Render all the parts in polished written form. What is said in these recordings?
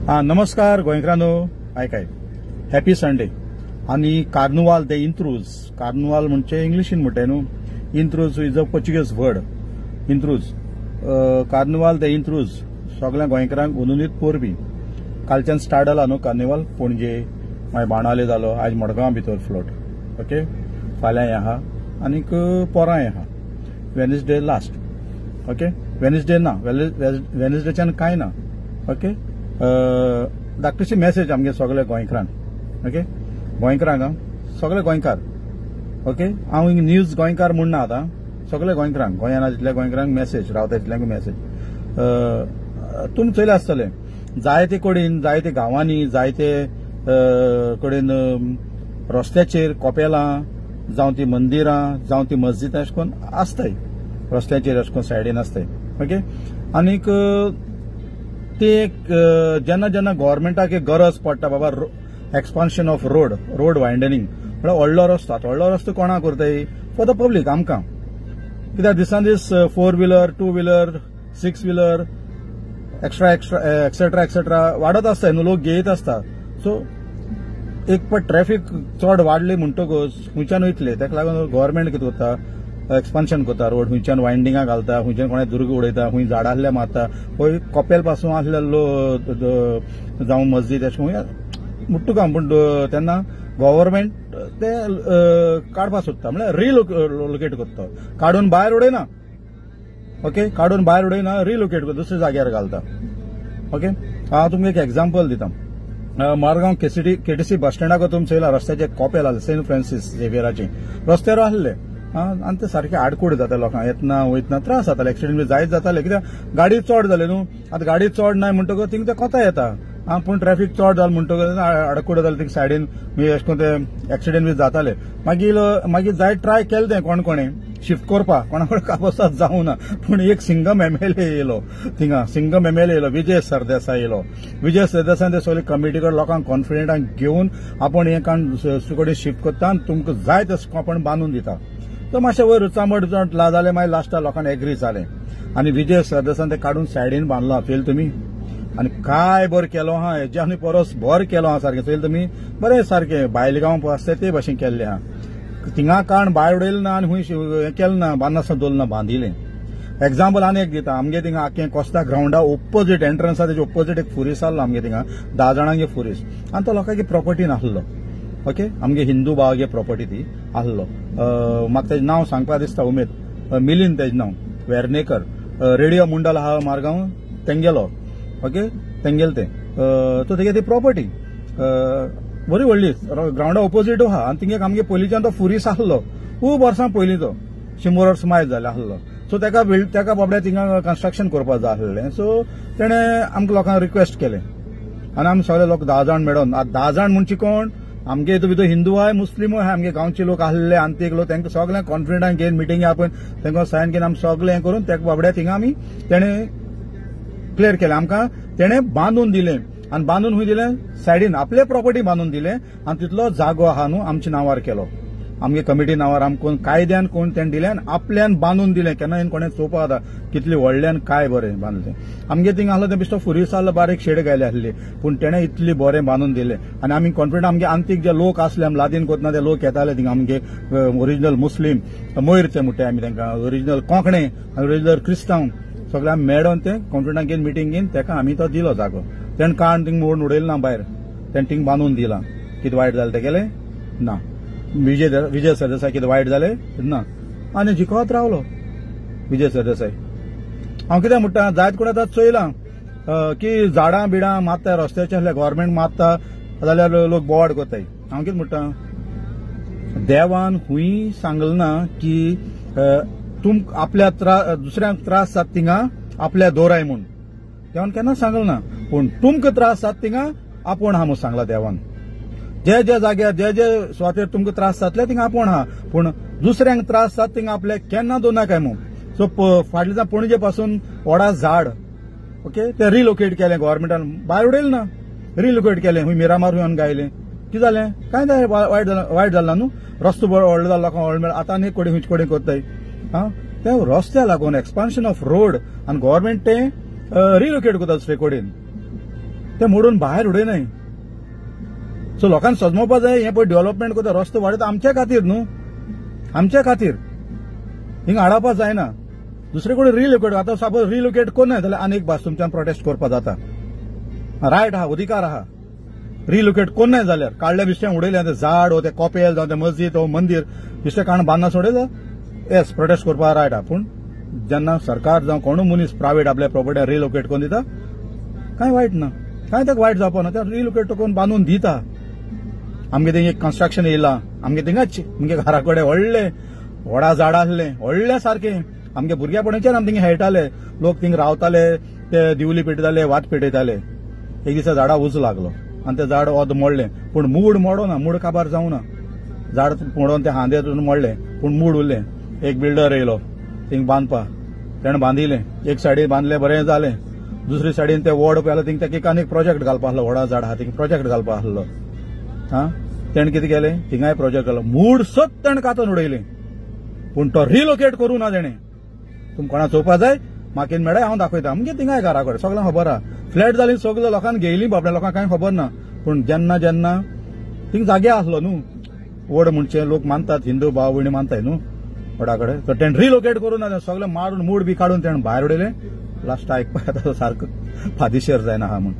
हा नमस्कार गोंयकारांनो, आयकाय happy Sunday. आनी कार्नुवाल दे इंत्रूज, कार्नुवाल म्हणजे इंग्लिशीन म्हणटाय न्हू, Intruz is a Portuguese word. Intruz, Carnival de Intruz सगळ्या गोंयकारांक उनुनीत परबी. कालच्यान स्टार्ट जाला न्हू कार्निवाल, पणजे मागीर बाणावले जालो, आयज मडगांव भितर फ्लोट, ओके, फाल्यां हें आहा आनीक पोरां हें आहा, वेनसडे लास्ट, ओके, वेनसडे ना, वेनसडेच्यान कांय ना, ओके. धाकटीशी मॅसेज आमगे सगळे गोंयकारांक, ओके, गोंयकारांक सगळे गोंयकार, ओके, हांव न्यूज गोंयकार म्हूण ना आतां, सगळे गोंयकारांक, गोंयान आशिल्ल्या गोंयकारांक मॅसेज, रावता तितल्यांक मॅसेज. तुमी चोयले आसतले जायते कडेन, जायते गांवांनी, जायते कडेन रस्त्याचेर कोपेलां जावं ती मंदिरां जावं ती मस्जिदां अशें करून आसताय, रस्त्याचेर अशें करून सायडीन आसताय, ओके. आनीक ते जेन्ना जेन्ना गव्हर्मेंटाक एक गरज पडटा बाबा expansion of road, road widening म्हळ्यार व्हडलो रस्तो, आतां व्हडलो रस्तो कोणाक करताय, फॉर the public, आमकां. कित्याक दिसान दीस 4 wheeler, 2 wheeler, 6 wheeler, extra extra etcetera etcetera वाडत आसता न्हू, लोक घेयत आसता. सो एक पण ट्रॅफिक चड वाडली म्हणटकूच खंयच्यान वयतले, ताका लागून गव्हर्मेंट कितें करता, एक्सपान्शन करता रोड, खंयच्यान वायंडिंगां घालता, खंयच्यान कोणा दुर्ग उडयता, खंय झाडां आहल्या मारता, खंय कोपेल पासून आहले लो जावं मस्जिद अशें खंय मुट्टू काम, पूण तेन्ना गव्हर्मेंट ते काडपा सोदता, म्हळ्यार रिलोकेट करता, काडून भायर उडयना, ओके, काडून भायर उडयना, रिलोकेट करता, दुसऱ्या जाग्यार घालता, ओके. हांव तुमकां एक एग्जाम्पल दिता. मारगांव केटीसी बस स्टँडाक तुमी चोयला रस्त्याचे कोपेल आहले, सेंट फ्रांसीस झेवियराचे रस्त्यार आहले, आनी ते सारके आडकूड जाता, लोकांक येतना वयतना त्रास जाताले, एक्सिडंट बी जायत जाताले, कित्याक गाडी चड जाली न्हू, आतां गाडी चड नाय म्हणटकच थिंग ते कोता येता, पूण ट्रॅफिक चड जालें म्हणटकच आडकूड जालें, थिंग सायडीन अशें करून ते एक्सिडंट बी जाताले. मागीर मागीर जायत ट्राय केलें तें कोण कोणें शिफ्ट करपाक, कोणा कडेन कापोसाद जावं ना, पूण एक सिंगम एमएलए येयलो थिंगा, सिंगम एमएलए येयलो, विजय सरदेसाय येयलो. विजय सरदेसायन ते सगळे कमिटी कडेन लोकांक कॉन्फिडंटान घेवन आपूण हें काण दुसरे कडेन शिफ्ट करता आनी तुमकां जाय तशें आपूण बांदून दिता. तो मातशें वयर उचांबळ जालें, मागीर लास्टाक लोकांक एग्री जालें आनी विजय सरदेसायन ते काडून सायडीन बांदलो. चोयल तुमी, आनी काय बरें केलो आहा, हेज्या आनी परस बरें केलो आहा सारकें. चोयल तुमी, बरें सारकें बायलगांव आसता ते भाशेन केल्लें आहा, थिंगा काण भायर उडयलें ना आनी खूंय हें केलें ना, बांदनासतना दवरलें ना, बांदिलें. एग्जाम्पल आनी एक दिता, आमगे थिंगा आख्खें कोस्ता ग्रावंडा ओपोजीट एंट्रन्स आसा तेजे ओपोजीट एक फुरीस आहलो आमगे थिंगा, 10 जाणांगे फुरीस, आनी तो लोकांगे प्रॉपर्टी नासलो, ओके, आमगे हिंदू भावागे प्रॉपर्टी ती आहलो. म्हाका तेजें नांव सांगपा दिसता उमेद, मिलिंद तेजें नांव, वेर्नेकर, रेडियो मुंडल आहा मारगांव तेंगेलो, ओके, तेंगेल तें, तो तेगे ती प्रॉपर्टी बरी व्हडली ग्रावंडा ओपोजीट आहा आनी तिंगे आमगे पयलींच्यान तो फुरीस आहलो, खूब वर्सां पयलीं, तो 100 वर्स मायज जालें आहलो. सो तेका तेका बाबड्या थिंगा कन्स्ट्रक्शन करपाक जाय आहलें, सो तेणें आमकां लोकांक रिक्वेस्ट केलें आनी आमी सगळे लोक 10 जाण मेळोन, आतां 10 जाण म्हणचे कोण, आमगे हितून भितर हिंदू आहाय, मुस्लिमूय आहाय, आमगे गांवचे लोक आहले आनी लोक, तांकां सगळ्यांक कॉन्फिडंटान घेवन मिटींग आपण तांकां सायन घेवन आमी सगळें हें करून तेका बाबड्या थिंगा आमी तेणें क्लियर केलें, आमकां तेणें बांदून दिलें. आनी बांदून खंय दिलें, सायडीन आपले प्रॉपर्टी बांदून दिलें आनी तितलो जागो आहा न्हू आमच्या नांवार केलो, आमगे कमिटी नांवार, आमकां कायद्यान कोण तेणें दिलें आनी आपल्यान बांदून दिलें. केन्ना येवन कोणें चोवपा जाता कितलें व्हडलें आनी काय बरें बांदलें. आमगे थिंगा आहलो तें बेश्टो फुरीस आहलो, बारीक शेड घायले आहली, पूण तेणें इतलें बरें बांदून दिलें. आनी आमी कॉन्फिडंट, आमगे आंतीक जे लोक आसले आमी लादीन कोतना ते लोक येताले थिंगा, आमगे ओरिजिनल मुस्लीम मोयर ते म्हणटाय आमी तांकां, ओरिजिनल कोंकणे आनी ओरिजिनल क्रिस्तांव, सगळे आमी मेळोन ते कॉन्फिडंटान घेवन मिटींग घेवन तेका आमी तो दिलो जागो. तेणें काण थिंग मोडून उडयलें ना भायर, तेणें थिंग बांदून दिलां. कितें वायट जालें तेगेलें ना, विजय सरदेसाय कितें वायट जालें ना, आनी जिखत रावलो विजय सरदेसाय. हांव कितें म्हणटा, जायत कोण आतां चोयलां की झाडां बिडां मारता रस्त्याचेर, आहल्या गव्हर्मेंट मारता जाल्यार लोक बोवाळ करताय. हांव कितें म्हणटा, देवान खूंय सांगलें ना की तुम आपल्या दुसऱ्यांक त्रास जाता थिंगा आपल्या दोराय म्हूण, देवान केन्ना सांगलें ना, पूण तुमकां त्रास जाता थिंगा आपूण आहा म्हूण सांगला देवान. जे जे जाग्यार जे जे सुवातेर तुमकां त्रास जातले थिंगा आपूण आहा, पूण दुसऱ्यांक त्रास जाता थिंगा आपल्याक केन्ना दवरनाकाय म्हूण. सो फाटल्या पणजे पासून वडा झाड, ओके, ते रिलोकेट केलें गव्हर्मेंटान, भायर उडयलें ना, रिलोकेट केलें, खूंय मिरामार येवन गायलें, कितें जालें, कांय वायट जालें, वायट जालें न्हू, रस्तो बरो व्हडलो जालो, लोकांक व्हडलो मेळ्ळो, आतां आनी कडेन खंयचे कडेन करताय. आं, ते रस्त्या लागून एक्सपान्शन ऑफ रोड आनी गव्हर्मेंट तें रिलोकेट करता दुसरे कडेन. ते मोडून भायर उडयनाय. सो लोकांक सजमोवपा जाय. हें पळय डेव्हलपमेंट करता, रस्तो वाडयता आमच्या खातीर न्हू, आमच्या खातीर. हिंगा हाडपा जायना. दुसरे कडेन रिलोकेट, आतां सपोज रिलोकेट कोन्नाय जाल्यार आनी एक भास तुमच्यान प्रोटेस्ट करपा जाता. रायट आहा, अधिकार आहा. रिलोकेट कोन्नाय जाल्यार काडल्या बिश्टें उडयलें तें झाड वो तें कॉपेल जावं तें मस्जीद वो मंदीर बिश्टें काडून बांदना सोडयता, येस प्रोटेस्ट करपा रायट आहा. पूण जेन्ना सरकार जावं कोणूय मनीस प्रायवेट आपल्या प्रॉपर्टी रिलोकेट करून दिता, कांय वायट ना, कांय ताका वायट जावपा ना. ते रिलोकेट करून बांदून दिता. आमगे थिंग एक कन्स्ट्रक्शन येयलां, आमगे थिंगाच आमगे घरा कडेन व्हडलें व्हडा झाड आसलें, व्हडलें सारकें. आमगे भुरग्यापणाच्यान आमी थिंग खेळटाले, लोक थिंग रावताले, ते दिवली पेटयताले, वात पेटयताले. एक दिसा झाडा उजो लागलो आनी तें झाड अर्द मोडलें, पूण मूड मोडना, मूड काबार जावना. झाड मोडोन ते हांदे मोडलें, पूण मूड उरलें. एक बिल्डर येयलो थिंग बांदपा, तेणें बांदिलें. एक सायडीन बांदलें, बरें जालें. दुसरी सायडीन ते वड पळयलो, थिंग ताका आनीक प्रोजेक्ट घालपा आसलो, व्हडा झाड आहा थिंग प्रोजेक्ट घालपा आसलो. हा, तेणें कितें केलें, थिंगाय प्रोजेक्ट घालो, मूड सत तेणें कातून उडयलें, पूण तो रिलोकेट करूं ना तेणें. तुमकां कोणा चोवपा जाय म्हाका मेळय, हांव दाखयता. आमगे थिंगाय घरा कडेन सगळ्यांक खबर आहा. फ्लॅट जाली सगळ्या लोकांक घेयली बाबड्या, लोकांक कांय खबर ना. पूण जेन्ना जेन्ना थिंग जागे आसलो न्हू, वड म्हणचे लोक मानतात, हिंदू भाव भयणी मानताय न्हू वडा कडेन, तर तेणें रिलोकेट करूं ना, सगळें मारून मूड बी काडून तेणें भायर उडयलें. लास्ट आयकपा येता सारको पादिशेर जायना आहा म्हूण,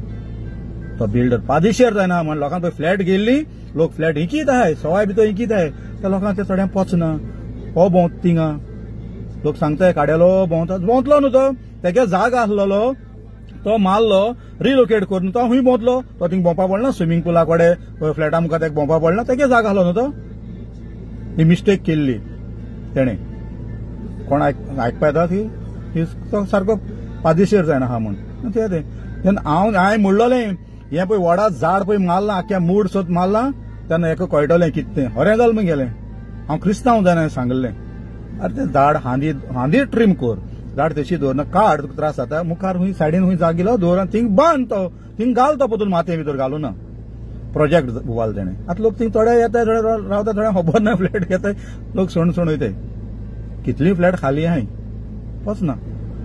तो बिल्डर पादिशेर जायना म्हण. लोकांक पळय फ्लॅट गेल्ली, लोक फ्लॅट इंकीत आहाय, सवाय भितर इंकीत आहाय, त्या लोकांक ते थोड्यांक पचना. हो भोंवता थिंगा, लोक सांगताय काड्यालो भोंवता, भोंवतलो न्हू तो, तेगे जाग आसलेलो तो मारलो, रिलोकेट करून तो हुंय भोंवतलो, तो थिंग भोंवपा पडना, स्विमींग पुला कडेन फ्लॅटा मुखार तेका भोंवपा पडना, तेगे जाग आसलो न्हू तो. ही मिस्टेक केल्ली तेणें. कोण आयकपा येता ती तो सारको पादिशेर जायना आहा म्हूण तें तें. तेन्ना हांव हांवें म्हणलोलें, हें पळय वडा झाड पळय मारलां, आख्या मूड सोद मारलां, तेन्ना हेका कळटलें कितें तें. खरें जालें मगेलें, हांव क्रिस्तांव जायना सांगलें. अरे तें झाड हांदी हांदी ट्रीम कर, झाड तशी दवरना, काड तुका त्रास जाता, मुखार हुंय सायडीन हुंय जागिलो दवर आनी थिंग बांद तो, थिंग घाल तो पोतून मातये भितर घालूं ना. प्रोजेक्ट उबाल तेणें. आतां लोक थिंग थोडे येताय, थोडे रावता, थोडे खबर ना, फ्लॅट घेताय, लोक सोण सोण वयताय. कितली फ्लॅट खाली आहाय वचना.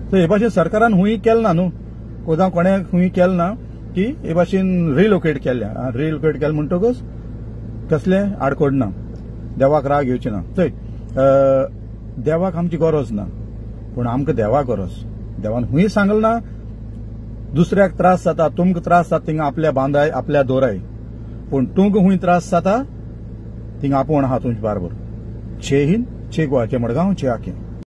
सो हे भाशेन सरकारान हुंय केलें ना न्हू, जावं कोणें हुंय केलें ना की हे भाशेन रिलोकेट केल्लें. रिलोकेट केलें म्हणटकच कसलें आडकोड ना, देवाक राग येवची ना. चोय देवाक आमची गरज ना, पूण आमकां देवाक गरज. देवान हुंय सांगलें ना दुसऱ्याक त्रास जाता, तुमकां त्रास जाता थिंगा आपल्या बांदाय आपल्या दोराय, पूण तुमकां हुंय त्रास जाता थिंगा आपूण आहा तुमचे बारबर. छे हिंद, छे गोवा, छे मडगांव, छे आकें.